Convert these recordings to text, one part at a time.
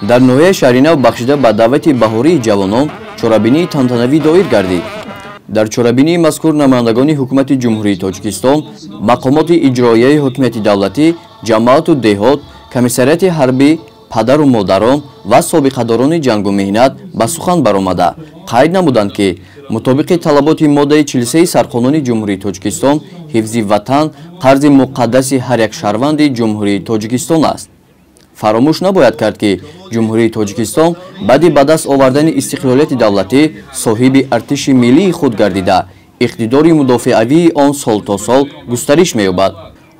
Дар ноҳияи Шаҳринав бахшида ба даъвати баҳории ҷавонон чорабинии тантанавӣ доир гардид. Дар чорабинии мазкур намояндагони ҳукумати Ҷумҳурии Тоҷикистон, мақомоти иҷроияи ҳокимияти давлатӣ, ҷамоату деҳот, комиссариати ҳарбӣ, падару модарон ва собиқадорони ҷангу меҳнат ба сухан баромада қайд намуданд, ки мутобиқи талаботи моддаи 43 Сарқонуни Ҷумҳурии Тоҷикистон ҳифзи ватан қарзи муқаддаси ҳар як шаҳрванди Ҷумҳурии Тоҷикистон аст. Фаромӯш набояд кард, ки Ҷумҳурии Тоҷикистон баъди ба даст овардани истиқлолияти давлатӣ соҳиби артиши миллии худ гардида, иқтидори мудофиавии он сол то сол густариш меёбад.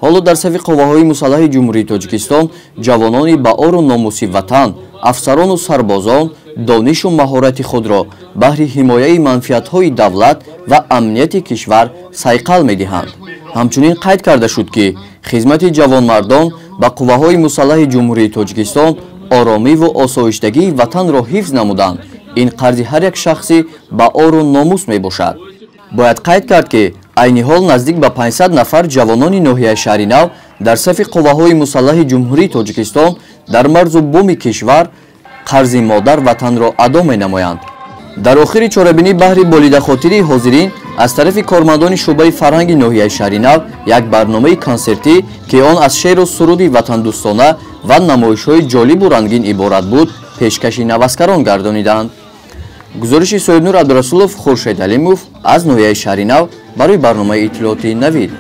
Ҳоло дар сафи қувваҳои мусаллаҳи Ҷумҳурии Тоҷикистон ҷавонони ба ору номуси ватан, афсарону сарбозон донишу маҳорати худро баҳри ҳимояи манфиатҳои давлат ва амнияти кишвар сайқал медиҳанд. Ҳамчунин қайд карда шуд, ки хизмати ҷавонмардон ба қувваҳои мусаллаҳи Ҷумҳурии Тоҷикистон оромиву осоиштагии ватанро ҳифз намуданд. Ин қарзи ҳар як шахси ба ору номус мебошад. Бояд қайд кард, ки айни ҳол наздик ба 500 нафар ҷавонони ноҳияи Шаҳринав дар сафи қувваҳои мусаллаҳи Ҷумҳурии Тоҷикистон дар марзу буми кишвар қарзи модар ватанро адо менамоянд. Дар охири чорабинӣ баҳри болидахотирии ҳозирин аз тарафи кормандони шӯъбаи фарҳанги ноҳияи Шаҳринав як барномаи консертӣ, ки он аз шеъру суруди ватандӯстона ва намоишҳои ҷолибу рангин иборат буд, пешкаши наваскарон гардониданд. Гузориши Соҳибнур Абдурасулов, Хуршед Алимов аз ноҳияи Шаҳринав барои барномаи иттилоотии Навид.